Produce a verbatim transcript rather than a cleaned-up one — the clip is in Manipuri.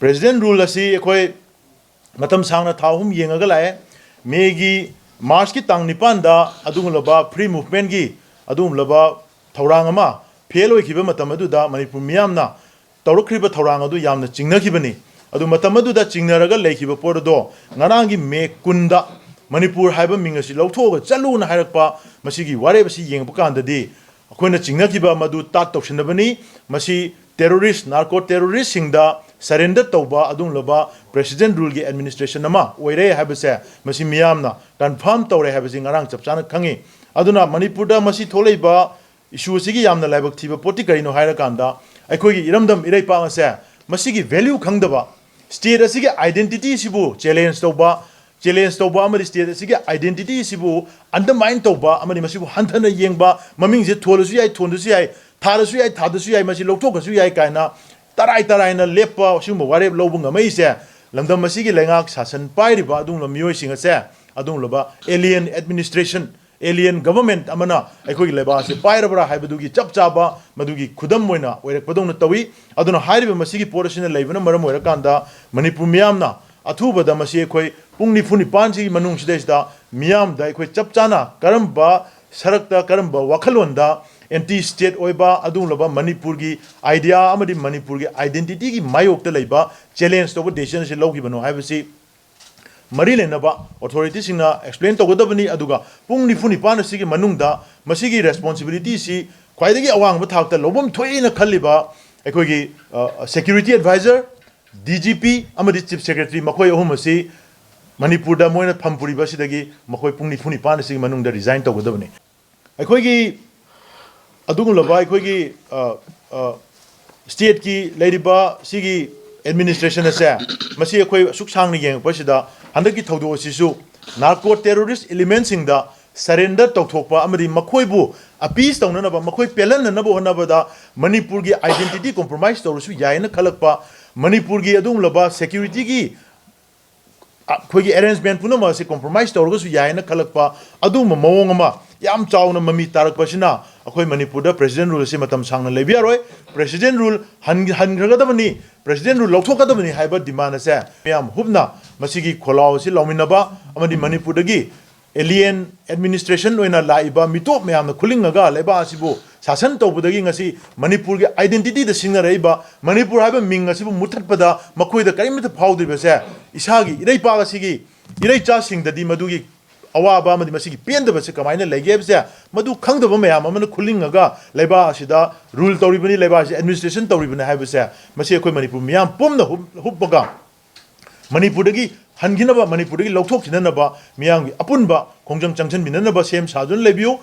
ꯄ꯭ꯔꯦꯁꯤꯗꯦꯟ ꯔꯨꯜ ꯑꯁꯤ ꯑꯩꯈꯣꯏ ꯃꯇꯝ ꯁꯥꯡꯅ ꯊꯥ ꯑꯍꯨꯝ ꯌꯦꯡꯉꯒ ꯂꯥꯛꯑꯦ꯫ ꯃꯦꯒꯤ, ꯃꯥꯔꯆꯀꯤ ꯇꯥꯡ ꯅꯤꯄꯥꯟꯗ ꯑꯗꯨꯒꯨꯝꯂꯕ ꯐ꯭ꯔꯤ ꯃꯨꯚꯃꯦꯟꯒꯤ ꯑꯗꯨꯒꯨꯝꯂꯕ ꯊꯧꯔꯥꯡ ꯑꯃ ꯐꯦꯜ ꯑꯣꯏꯈꯤꯕ ꯃꯇꯝ ꯑꯗꯨꯗ ꯃꯅꯤꯄꯨꯔ ꯃꯤꯌꯥꯝꯅ ꯇꯧꯔꯛꯈ꯭ꯔꯤꯕ ꯊꯧꯔꯥꯡ ꯑꯗꯨ ꯌꯥꯝꯅ ꯆꯤꯡꯅꯈꯤꯕꯅꯤ꯫ ꯑꯗꯨ ꯃꯇꯝ ꯑꯗꯨꯗ ꯆꯤꯡꯅꯔꯒ ꯂꯩꯈꯤꯕ ꯄꯣꯠ ꯑꯗꯣ ꯉꯔꯥꯡꯒꯤ ꯃꯦ ꯀꯨꯟꯗ ꯃꯅꯤꯄꯨꯔ ꯍꯥꯏꯕ ꯃꯤꯡ ꯑꯁꯤ ꯂꯧꯊꯣꯛꯑꯒ ꯆꯠꯂꯨꯅ ꯍꯥꯏꯔꯛꯄ ꯃꯁꯤꯒꯤ ꯋꯥꯔꯦꯞ ꯑꯁꯤ ꯌꯦꯡꯕ ꯀꯥꯟꯗꯗꯤ ꯑꯩꯈꯣꯏꯅ ꯆꯤꯡꯅꯈꯤꯕ ꯃꯗꯨ ꯇꯥꯠ ꯇꯧꯁꯤꯟꯅꯕꯅꯤ꯫ ꯃꯁꯤ ꯇꯦꯔꯣꯔꯤꯁ, ꯅꯥꯔꯀꯣ ꯇꯦꯔꯣꯔꯤꯁꯁꯤꯡꯗ ꯁꯔꯦꯟꯗꯔ ꯇꯧꯕ ꯑꯗꯨꯒꯨꯝꯂꯕ ꯄ꯭ꯔꯦꯁꯤꯗꯦꯟ ꯔꯨꯜꯒꯤ ꯑꯦꯗꯃꯤꯅꯤꯁꯇ꯭ꯔꯦꯁꯟ ꯑꯃ ꯑꯣꯏꯔꯦ ꯍꯥꯏꯕꯁꯦ ꯃꯁꯤ ꯃꯤꯌꯥꯝꯅ ꯀꯟꯐꯥꯔꯝ ꯇꯧꯔꯦ ꯍꯥꯏꯕꯁꯤ ꯉꯔꯥꯡ ꯆꯞ ꯆꯥꯅ ꯈꯪꯉꯤ꯫ ꯑꯗꯨꯅ ꯃꯅꯤꯄꯨꯔꯗ ꯃꯁꯤ ꯊꯣꯛꯂꯛꯏꯕ ꯏꯁꯨ ꯑꯁꯤꯒꯤ ꯌꯥꯝꯅ ꯂꯥꯏꯕꯛ ꯊꯤꯕ ꯄꯣꯠꯇꯤ ꯀꯔꯤꯅꯣ ꯍꯥꯏꯔꯀꯥꯟꯗ ꯑꯩꯈꯣꯏꯒꯤ ꯏꯔꯝꯗꯝ ꯏꯔꯩꯄꯥꯛ ꯑꯁꯦ ꯃꯁꯤꯒꯤ ꯚꯦꯂ꯭ꯌꯨ ꯈꯪꯗꯕ, ꯁ꯭ꯇꯦꯠ ꯑꯁꯤꯒꯤ ꯑꯥꯏꯗꯦꯟꯇꯤꯇꯤ ꯑꯁꯤꯕꯨ ꯆꯦꯂꯦꯟꯖ ꯇꯧꯕ, ꯆꯦꯂꯦꯟꯖ ꯇꯧꯕ ꯑꯃꯗꯤ ꯁ꯭ꯇꯦꯠ ꯑꯁꯤꯒꯤ ꯑꯥꯏꯗꯦꯟꯇꯤꯇꯤ ꯑꯁꯤꯕꯨ ꯑꯟꯗꯔꯃꯥꯏꯟ ꯇꯧꯕ ꯑꯃꯗꯤ ꯃꯁꯤꯕꯨ ꯍꯟꯊꯅ ꯌꯦꯡꯕ, ꯃꯃꯤꯡꯁꯦ ꯊꯣꯜꯂꯁꯨ ꯌꯥꯏ, ꯊꯣꯟꯗ꯭ꯔꯁꯨ ꯌꯥꯏ, ꯊꯥꯔꯁꯨ ꯌꯥꯏ, ꯊꯥꯗ꯭ꯔꯁꯨ ꯌꯥꯏ, ꯃꯁꯤ ꯂꯧꯊꯣꯛꯈ꯭ꯔꯁꯨ ꯌꯥꯏ ꯀꯥꯏꯅ ꯇꯔꯥꯏ ꯇꯔꯥꯏꯅ ꯂꯦꯞꯄ ꯁꯤꯒꯨꯝꯕ ꯋꯥꯔꯦꯞ ꯂꯧꯕ ꯉꯝꯃꯛꯏꯁꯦ ꯂꯝꯗꯝ ꯑꯁꯤꯒꯤ ꯂꯩꯉꯥꯛ ꯁꯥꯁꯟ ꯄꯥꯏꯔꯤꯕ ꯑꯗꯨꯒꯨꯝꯂꯕ ꯃꯤꯑꯣꯏꯁꯤꯡ ꯑꯁꯦ ꯑꯗꯨꯒꯨꯝꯂꯕ ꯑꯦꯂꯤꯌꯟ ꯑꯦꯗꯃꯤꯅꯤꯁꯇ꯭ꯔꯦꯁꯟ, ꯑꯦꯂꯤꯌꯟ ꯒꯚꯔꯟꯃꯦꯟꯠ ꯑꯃꯅ ꯑꯩꯈꯣꯏꯒꯤ ꯂꯩꯕꯥꯛ ꯑꯁꯤ ꯄꯥꯏꯔꯕ꯭ꯔꯥ ꯍꯥꯏꯕꯗꯨꯒꯤ ꯆꯞ ꯆꯥꯕ ꯃꯗꯨꯒꯤ ꯈꯨꯗꯝ ꯑꯣꯏꯅ ꯑꯣꯏꯔꯛꯄꯗꯧꯅ ꯇꯧꯏ꯫ ꯑꯗꯨꯅ ꯍꯥꯏꯔꯤꯕ ꯃꯁꯤꯒꯤ ꯄꯣꯠ ꯑꯁꯤꯅ ꯂꯩꯕꯅ ꯃꯔꯝ ꯑꯣꯏꯔꯀꯥꯟꯗ ꯃꯅꯤꯄꯨꯔ ꯃꯤꯌꯥꯝꯅ ꯑꯊꯨꯕꯗ ꯃꯁꯤ ꯑꯩꯈꯣꯏ ꯄꯨꯡ ꯅꯤꯐꯨ ꯅꯤꯄꯥꯟꯁꯤꯒꯤ ꯃꯅꯨꯡꯁꯤꯗꯩꯁꯤꯗ ꯃꯤꯌꯥꯝꯗ ꯑꯩꯈꯣꯏ ꯆꯞ ꯆꯥꯅ ꯀꯔꯝꯕ ꯁꯔꯛꯇ, ꯀꯔꯝꯕ ꯋꯥꯈꯜꯂꯣꯟꯗ ꯑꯦꯟꯇꯤ ꯁ꯭ꯇꯦꯠ ꯑꯣꯏꯕ ꯑꯗꯨꯒꯨꯝꯂꯕ ꯃꯅꯤꯄꯨꯔꯒꯤ ꯑꯥꯏꯗꯤꯌꯥ ꯑꯃꯗꯤ ꯃꯅꯤꯄꯨꯔꯒꯤ ꯑꯥꯏꯗꯦꯟꯇꯤꯇꯤꯒꯤ ꯃꯥꯌꯣꯛꯇ ꯂꯩꯕ ꯆꯦꯂꯦꯟꯖ ꯇꯧꯕ ꯗꯦꯁꯤꯖꯟ ꯑꯁꯤ ꯂꯧꯈꯤꯕꯅꯣ ꯍꯥꯏꯕꯁꯤ ꯃꯔꯤ ꯂꯩꯅꯕ ꯑꯣꯊꯣꯔꯤꯇꯤꯁꯤꯡꯅ ꯑꯦꯛꯁꯄ꯭ꯂꯦꯟ ꯇꯧꯒꯗꯕꯅꯤ꯫ ꯑꯗꯨꯒ ꯄꯨꯡ ꯅꯤꯐꯨ ꯅꯤꯄꯥꯟ ꯑꯁꯤꯒꯤ ꯃꯅꯨꯡꯗ ꯃꯁꯤꯒꯤ ꯔꯦꯁꯄꯣꯟꯁꯤꯕꯤꯂꯤꯇꯤꯁꯤ ꯈ꯭ꯋꯥꯏꯗꯒꯤ ꯑꯋꯥꯡꯕ ꯊꯥꯛꯇ ꯂꯧꯐꯝ ꯊꯣꯛꯏꯅ ꯈꯜꯂꯤꯕ ꯑꯩꯈꯣꯏꯒꯤ security adviser, D G P ꯑꯃꯗꯤ ꯆꯤꯐ ꯁꯦꯀ꯭ꯔꯦꯇꯔꯤ ꯃꯈꯣꯏ ꯑꯍꯨꯝ ꯑꯁꯤ ꯃꯅꯤꯄꯨꯔꯗ ꯃꯣꯏꯅ ꯐꯝ ꯄꯨꯔꯤꯕ ꯑꯁꯤꯗꯒꯤ ꯃꯈꯣꯏ ꯄꯨꯡ ꯅꯤꯐꯨ ꯅꯤꯄꯥꯟ ꯑꯁꯤꯒꯤ ꯃꯅꯨꯡꯗ ꯔꯤꯖꯥꯏꯟ ꯇꯧꯒꯗꯕꯅꯤ꯫ ꯑꯩꯈꯣꯏꯒꯤ ꯑꯗꯨꯒꯨꯝꯂꯕ ꯑꯩꯈꯣꯏꯒꯤ ꯁ꯭ꯇꯦꯠꯀꯤ ꯂꯩꯔꯤꯕ ꯁꯤꯒꯤ ꯑꯦꯗꯃꯤꯅꯤꯁꯇ꯭ꯔꯦꯁꯟ ꯑꯁꯦ ꯃꯁꯤ ꯑꯩꯈꯣꯏ ꯑꯁꯨꯛ ꯁꯥꯡꯅ ꯌꯦꯡꯉꯛꯄꯁꯤꯗ ꯍꯟꯗꯛꯀꯤ ꯊꯧꯗꯣꯛ ꯑꯁꯤꯁꯨ ꯅꯥꯔꯀꯣ ꯇꯦꯔꯣꯔꯤꯁ ꯏꯂꯤꯃꯦꯟꯁꯤꯡꯗ ꯁꯔꯦꯟꯗꯔ ꯇꯧꯊꯣꯛꯄ ꯑꯃꯗꯤ ꯃꯈꯣꯏꯕꯨ ꯑꯄꯤꯁ ꯇꯧꯅꯅꯕ, ꯃꯈꯣꯏ ꯄꯦꯜꯍꯟꯅꯅꯕ ꯍꯣꯠꯅꯕꯗ ꯃꯅꯤꯄꯨꯔꯒꯤ ꯑꯥꯏꯗꯦꯟꯇꯤꯇꯤ ꯀꯣꯝꯄ꯭ꯔꯣꯃꯥꯏꯁ ꯇꯧꯔꯁꯨ ꯌꯥꯏꯅ ꯈꯜꯂꯛꯄ, ꯃꯅꯤꯄꯨꯔꯒꯤ ꯑꯗꯨꯒꯨꯝꯂꯕ ꯁꯦꯀ꯭ꯌꯨꯔꯤꯇꯤꯒꯤ ꯑꯩꯈꯣꯏꯒꯤ ꯑꯦꯔꯦꯟꯖꯃꯦꯟ ꯄꯨꯝꯅꯃꯛ ꯑꯁꯤ ꯀꯣꯝꯄ꯭ꯔꯣꯃꯥꯏꯁ ꯇꯧꯔꯒꯁꯨ ꯌꯥꯏꯅ ꯈꯜꯂꯛꯄ ꯑꯗꯨꯒꯨꯝꯕ ꯃꯑꯣꯡ ꯑꯃ ꯌꯥꯝ ꯆꯥꯎꯅ ꯃꯃꯤ ꯇꯥꯔꯛꯄꯁꯤꯅ ꯑꯩꯈꯣꯏ ꯃꯅꯤꯄꯨꯔꯗ president rule ꯑꯁꯤ ꯃꯇꯝ ꯁꯥꯡꯅ ꯂꯩꯕ ꯌꯥꯔꯣꯏ꯫ President rule ꯍꯟ-, ꯍꯟꯈ꯭ꯔꯒꯗꯕꯅꯤ, president rule ꯂꯧꯊꯣꯛꯀꯗꯕꯅꯤ ꯍꯥꯏꯕ demand ꯑꯁꯦ ꯃꯌꯥꯝ ꯍꯨꯞꯅ ꯃꯁꯤꯒꯤ ꯈꯣꯜꯂꯥꯎ ꯑꯁꯤ ꯂꯥꯎꯃꯤꯟꯅꯕ ꯑꯃꯗꯤ ꯃꯅꯤꯄꯨꯔꯗꯒꯤ alien administration ꯑꯣꯏꯅ ꯂꯥꯛꯏꯕ ꯃꯤꯇꯣꯞ ꯃꯌꯥꯝꯅ ꯈꯨꯂꯤꯡꯉꯒ ꯂꯩꯕꯥꯛ ꯑꯁꯤꯕꯨ ꯁꯥꯁꯟ ꯇꯧꯕꯗꯒꯤ ꯉꯁꯤ ꯃꯅꯤꯄꯨꯔꯒꯤ identityꯗ ꯁꯤꯡꯅꯔꯛꯏꯕ, ꯃꯅꯤꯄꯨꯔ ꯍꯥꯏꯕ ꯃꯤꯡ ꯑꯁꯤꯕꯨ ꯃꯨꯠꯊꯠꯄꯗ ꯃꯈꯣꯏꯗ ꯀꯔꯤꯃꯠꯇ ꯐꯥꯎꯗ꯭ꯔꯤꯕꯁꯦ, ꯏꯁꯥꯒꯤ ꯏꯔꯩꯄꯥꯛ ꯑꯁꯤꯒꯤ ꯏꯔꯩꯆꯥꯁꯤꯡꯗꯗꯤ ꯃꯗꯨꯒꯤ ꯑꯋꯥꯕ ꯑꯃꯗꯤ ꯃꯁꯤꯒꯤ ꯄꯦꯟꯗꯕꯁꯦ ꯀꯃꯥꯏꯅ ꯂꯩꯒꯦ ꯍꯥꯏꯕꯁꯦ, ꯃꯗꯨ ꯈꯪꯗꯕ ꯃꯌꯥꯝ ꯑꯃꯅ ꯈꯨꯂꯤꯡꯉꯒ ꯂꯩꯕꯥꯛ ꯑꯁꯤꯗ rule ꯇꯧꯔꯤꯕꯅꯤ, ꯂꯩꯕꯥꯛ ꯑꯁꯤ administration ꯇꯧꯔꯤꯕꯅꯤ ꯍꯥꯏꯕꯁꯦ, ꯃꯁꯤ ꯑꯩꯈꯣꯏ ꯃꯅꯤꯄꯨꯔ ꯃꯤꯌꯥꯝ ꯄꯨꯝꯅ ꯍꯨꯞ-, ꯍꯨꯞꯄꯒ ꯃꯅꯤꯄꯨꯔꯗꯒꯤ ꯍꯟꯈꯤꯅꯕ, ꯃꯅꯤꯄꯨꯔꯗꯒꯤ ꯂꯧꯊꯣꯛꯈꯤꯅꯅꯕ ꯃꯤꯌꯥꯝꯒꯤ ꯑꯄꯨꯟꯕ ꯈꯣꯡꯖꯪ ꯆꯪꯁꯤꯟꯃꯤꯟꯅꯅꯕ ꯁꯦꯝ ꯁꯥꯗꯨꯅ ꯂꯩꯕꯤꯌꯨ꯫